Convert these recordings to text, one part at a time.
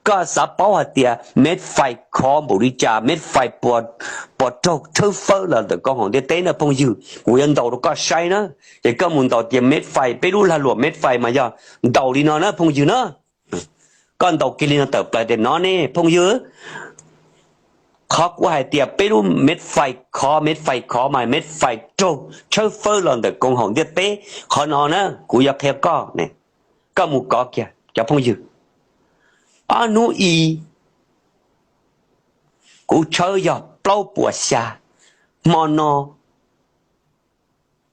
Koj xav paub hais tias Medfai khov npaum li cas, Medfai puas raug tshawb fawb los ntawm koom haum ntiaj teb na phooj ywg, kuv yuav ntaus rau koj saib na. Ces koj mus ntaus tias Medfai, peb lub lag luam Medfai mas yog ntaus li no na phooj ywg na. Koj ntaus kiag li no tawm plaws tias no ne phooj ywg, qhov kuv hais tias peb lub Medfai khov, Medfai khov mas Medfai raug tshawb fawb los ntawm koom haum ntiaj teb, qhov no na kuv yuav qhia koj ne. Koj mus kov kiag cov phooj ywg. Ob hnub i kuv tshawb yog plaub puas xya, hmo no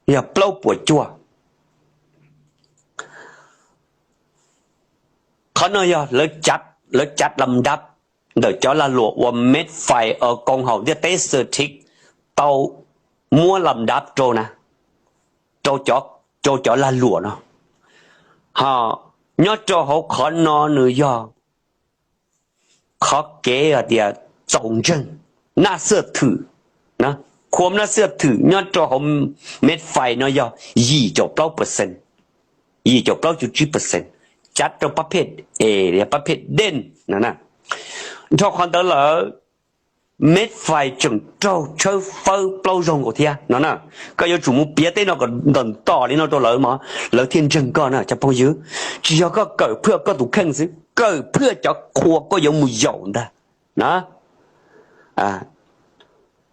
yog plaub puas cuaj. Qhov no yog lawv cav lam dab ntawm cov lag luam uas Medfai, koom haum ntiaj teb xwm thib tau muab lam dab rau na, rau cov lag luam no. Ho nyob rau hauv qhov no nws yog qhov kev hais tias txaus ntseeg, naj xwj thwm, khua naj xwj thwm nyob rau hauv Medfai no yog yim caum plaub percent, yim caum plaub cuv tsib percent, cav rau pab phej es, pab phej dej no. Nrho qhov ntawd lawm, Medfai tseem raug tshawb fawb plaub zaug nkaus thiab no na. Koj yuav tsum mus piav tej no kom ntom ntom li no rau lawv mas lawv thiaj ntseeg koj na cov phooj ywg. Tsis yog koj kawm phwj koj tus kheej xwb, kawm phwj cov qhua koj yuav mus yaum ntag na.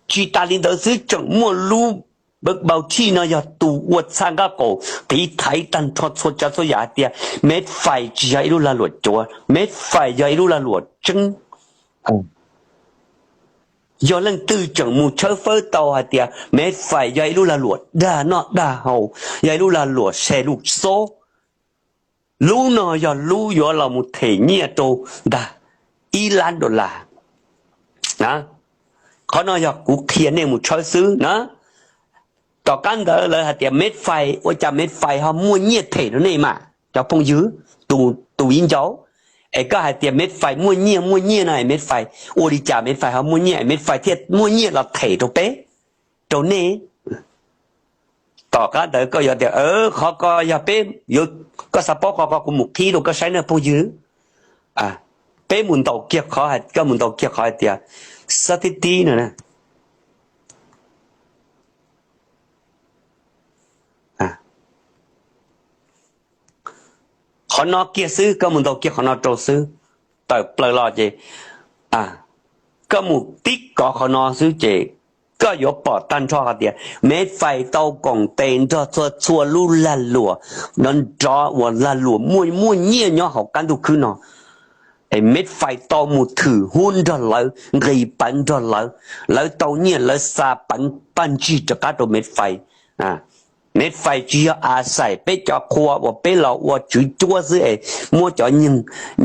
Tsis tas li ntawd xwb, tseem muaj lub npawb thij no yog tus ua txhaj nqaj qaum qiv thaiv tag nrho txhua tsav txhua yam hais tias Medfai tsis yog ib lub lag luam cuav, Medfai yog ib lub lag luam tseeb. Yog leej twg tseem mus tshawb fawb tau hais tias Medfai yog ib lub lag luam dag noj dag haus, yog ib lub lag luam se lus xob, lub no yog lub yuav los mus them nyiaj rau ntag ib lab dollar. Qhov no yog kuv qhia nej mus tshawb xwb na. Tom qab ntawd lawv hais tias Medfai, ua cas Medfai ho muaj nyiaj them rau nej mas cov phooj ywg, tus viv ncaus? Es koj hais tias Medfai muaj nyiaj muaj nyiaj no es Medfai ua li cas Medfai ho muaj nyiaj, Medfai thiaj muaj nyiaj los them rau peb, rau nej? Tom qab ntawd koj yuav tias qhov ko yog peb, koj xav paub qhov ko kuv mus qhib rau koj saib na phooj ywg. Peb mus ntaus kiag qhov, koj mus ntaus kiag qhov hais tias xab thib tib no. Qhov no kiag xwb, koj mus ntaus kiag qhov no rau xwb, tawm plaws los ces koj mus tib kov qhov no xwb ces koj yuav pom tag nrho hais tias Medfai tau koom tes nrog txhua txhua lub lag luam nrov nrov uas lag luam muaj muaj nyiaj nyob hauv qab ntuj khwb no. Es Medfai tau mus thwm hub nrog lawv, nqis peev nrog lawv, lawv tau nyiaj lawv xa peev paj ntsig rov qab rau Medfai. Medfai tsis yog a xais peb cov qhua uas peb los ua tswv cuab xwb es muab cov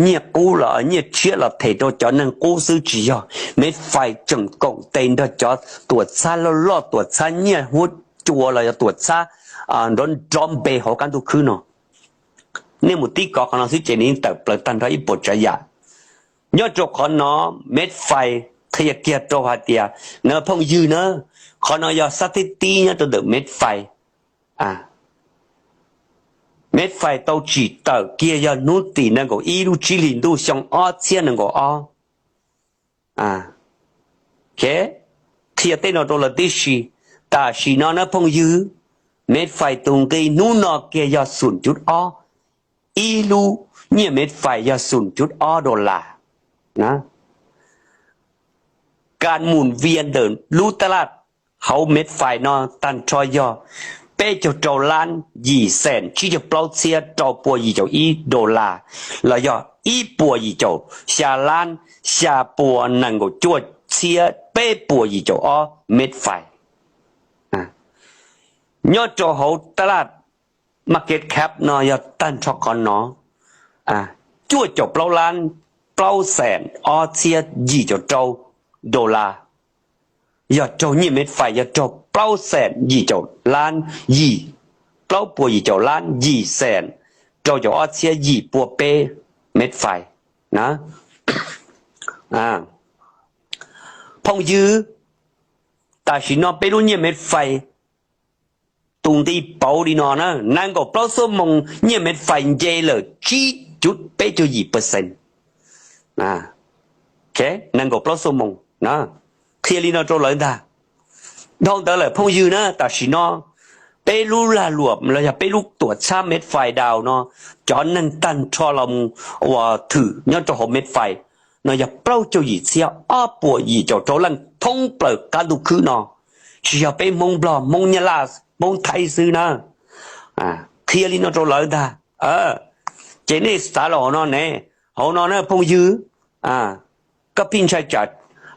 nyiaj qub los nyiaj tshiab los them rau cov neeg qub xwb, tsis yog. Medfai tseem koom tes nrog cov tuam txhab loj loj, tuam txhab nyiaj huab cua los yog tuam txhab nrov nrov npe hauv qab ntuj khwb no. Nej mus tib kov qhov no xwb ces nws yeej tawm plaws tag nrho ib puas tsav yam. Nyob rau qhov no, Medfai qhia kiag rau hais tias, na phooj ywg na, qhov no yog xab thib tib nyob rau ntawm Medfai. Medfai tau tsim tawm kiag yog hnub tim nees nkaum ib lub tsib hlis ntuj xyoo ob txhiab nees nkaum ob. Qhia tej no rau lawv tib si. Tam sim no na phooj ywg, Medfai tus nqi hnub no kiag yog xum cuv ob, ib lub nyiaj Medfai yog xum cuv ob dollar. Kas mus vias ntawm lub taj laj hauv Medfai no tag nrho yog peb caug rau lab yim xees tsib caug plaub txhiab rau pua yim caum ib dollar, los yog ib puas yim caum xya lab xya pua nees nkaum cuaj txhiab peb puas yim caum ob Medfai. Nyob rau hauv taj laj market cap no yog tag nrho qhov no, cuaj caum plaub lab plaub xees ob txhiab yim caum rau dollar. Yog raug nyiaj Medfai yog raug plaub xees yim caum lab yim, plaub puas yim caum lab yim xees rau caum ob txhiab yim pua peb Medfai na. Phooj ywg, tam sim no peb lub nyiaj Medfai tus nqi pauv li no na, nees nkaum plaub xuab moos nyiaj Medfai nce lawm tsib cuv peb caug yim percent. nees nkaum plaub xuab moos. Qhia li no rau lawv ntag. Dhau ntawd lawm phooj ywg na, tam sim no peb lub lag luam los yog peb lub tuam txhab Medfai dau no, cov neeg tag nrho los mus uas thwm nyob rau hauv Medfai no yog plaub caug yim txhiab ob puas yim caum rau leej thoob plaws qab ntuj khwb no, tsis yog peb Hmoob Nplog, Hmoob Nyab Laj, Hmoob Thaib xwb na. Qhia li no rau lawv ntag. Ces nej xav los hauv no ne, hauv no na phooj ywg, koj pheej ntshai tsam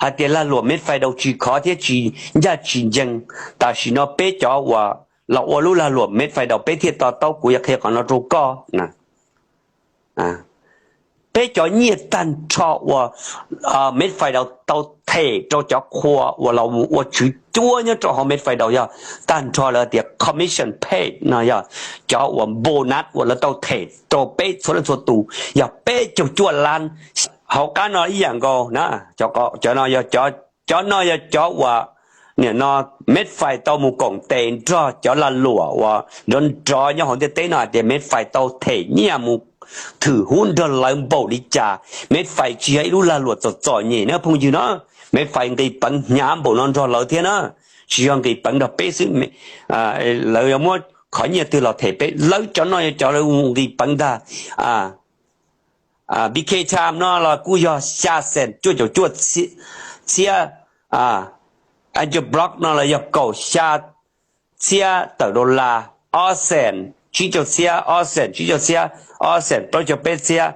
hais tias lag luam Medfai dau tsis khov thiab tsis ncaj tsis ncees. Tam sim no peb cov uas los ua lub lag luam Medfai dau peb thiaj to taub, kuv yuav qhia qhov no rau koj. Peb cov nyiaj tag nrho uas Medfai dau tau them rau cov qhua uas los ua tswv cuab nyob rau hauv Medfai dau yog tag nrho lawv tias commission pay no yog cov uas bonus uas lawv tau them rau peb txhua leej txhua tus yog peb caug cuaj lab. Hauv qab no ib yam nkaus na, cov no yog cov no yog cov uas nim no Medfai tau mus koom tes nrog cov lag luam uas nrov nrov nyob hauv ntiaj teb no hais tias Medfai tau them nyiaj mus thwm hub nrog lawv npaum li cas. Medfai tsis yog ib lub lag luam txom txom nyem na phooj ywg no, Medfai nqis peev hnyav npaum no nrog lawv thiab na, tsis yog nqis peev nrog peb xwb. Lawv yuav muab qhov nyiaj twg los them peb, lawv cov no yog cov lawv mus nqis peev ntag. BK Time no los kuj yog xya xees cuaj caum cuaj txhiab, Angel Block no los yog kaum xya txhiab tawm dollar, ob xees tsib caug txhiab, ob xees tsib caug txhiab, ob xees plaub caug peb txhiab,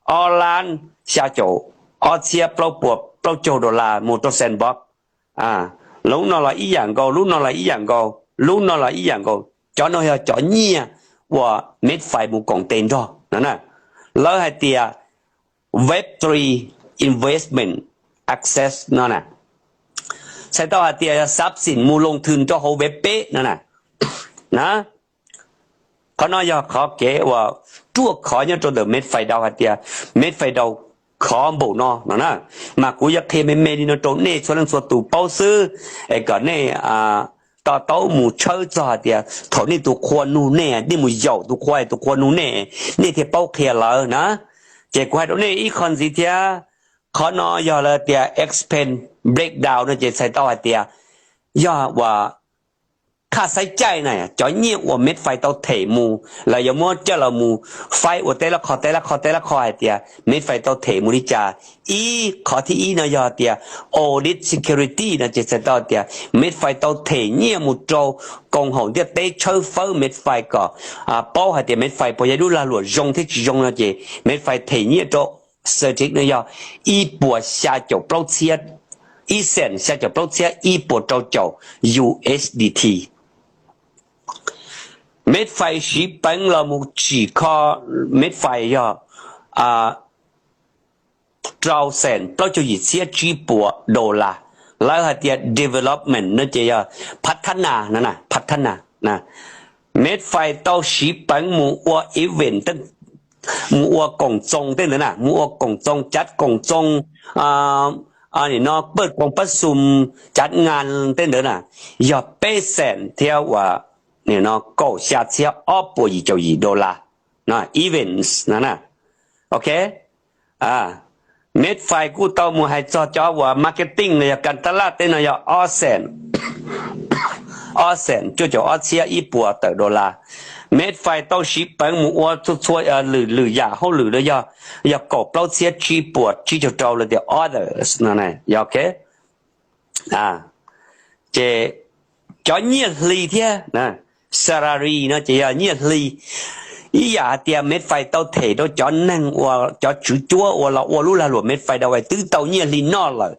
ob lab xya caum ob txhiab plaub puas plaub caug dollar mus rau Sandbox. Lub no los ib yam nkaus, lub no los ib yam nkaus, lub no los ib yam nkaus. Cov no yog cov nyiaj uas Medfai mus koom tes nrog no na. Lawv hais tias Web three Investment Access no na, txhais tau hais tias yog xab xim mus loo thwm rau hauv Web peb no na. Qhov no yog qhov kev uas ruaj khov nyob rau ntawm Medfai dau hais tias Medfai dau khov npaum no no na. Mas kuv yuav qhia me me li no rau nej txhua leej txhua tus paub xwb, es kom nej to taub mus tshawb txog hais tias thaum nej tus qhua nug nej, nej mus yaum tus qhua, tus qhua nug nej, nej thiaj paub qhia lawv na. Ces kuv hais rau nej ib qho ntxiv thiab, qhov no yog lawv tias expense breakdown no ces txhais tau hais tias yog uas khaj xaib caij na, cov nyiaj uas Medfai tau them mus, lawv yuav muab coj los mus faib ua teb lab qho teb lab qho teb lab qho hais tias Medfai tau them mus li cas. Ib qhov thib ib no yog tias audit security no ces txhais tau tias Medfai tau them nyiaj mus rau koom haum ntiaj teb tshawb fawb Medfai kom paub hais tias Medfai puas yog ib lub lag luam zoo thiab tsis zoo no ces Medfai them nyiaj rau Certik no yog ib puas xya caum plaub txhiab, ib xees xya caum plaub txhiab ib puas rau caum U S D T. Medfai siv peev los mus tsim kho, Medfai yog rau xees plaub caug yim txhiab tsib puas dollar. Lawv hais tias development no ces yog phav thab nas, phav thab nas. Medfai tau siv peev mus ua event, mus ua koom txoos tej ntawd na, mus ua koom txoos, cav koom txoos, nim no pawj koom pab xum, cav ngas tej ntawd na, yog peb xees thiab uas nim no kaum xya txhiab ob puas yim caum yim dollar, events no na. Ok, Medfai kuj tau mus hais txog cov uas marketing los yog kas tas laj tej no yog ob xees, ob xees cuaj caum ob txhiab ib puas tawm dollar. Medfai tau siv peev mus ua txhua txhua lwm lwm yam hauj lwm no yog, yog kaum plaub txhiab tsib puas tsib caug rau los tias others no. Ok, ces cov nyiaj hli thiab, salary no ces yog nyiaj hli. Ib yam hais tias Medfai tau them rau cov neeg uas cov tswv cuab uas los ua lub lag luam Medfai dau es twb tau nyiaj hli noj lawm.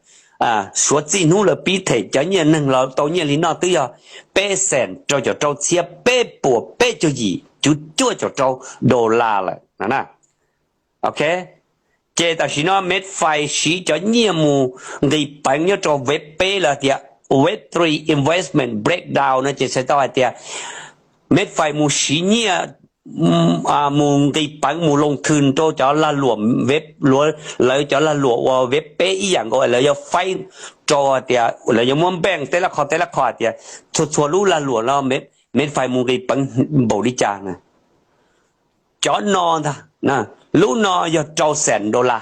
Suav txij hnub lawv pib them cov nyiaj neeg los tau nyiaj hli noj twb yog peb xees rau caum rau txhiab peb puas peb caug yim cuv cuaj caum rau dollar lawm. Ok, ces tam sim no Medfai siv cov nyiaj mus nqis peev nyob rau Web peb los tias Web three investment breakdown no ces txhais tau hais tias Medfai mus siv nyiaj mus nqis peev mus loo thwm rau cov lag luam Web, lawv cov lag luam uas Web peb ib yam nkaus lawv yuav faib rau hais tias lawv yuav muab npeej tej lab qho tej lab qho hais tias txhua txhua lub lag luam no Medfai mus nqis peev npaum li cas na. Cov no ntag, lub no yog rau xees dollar,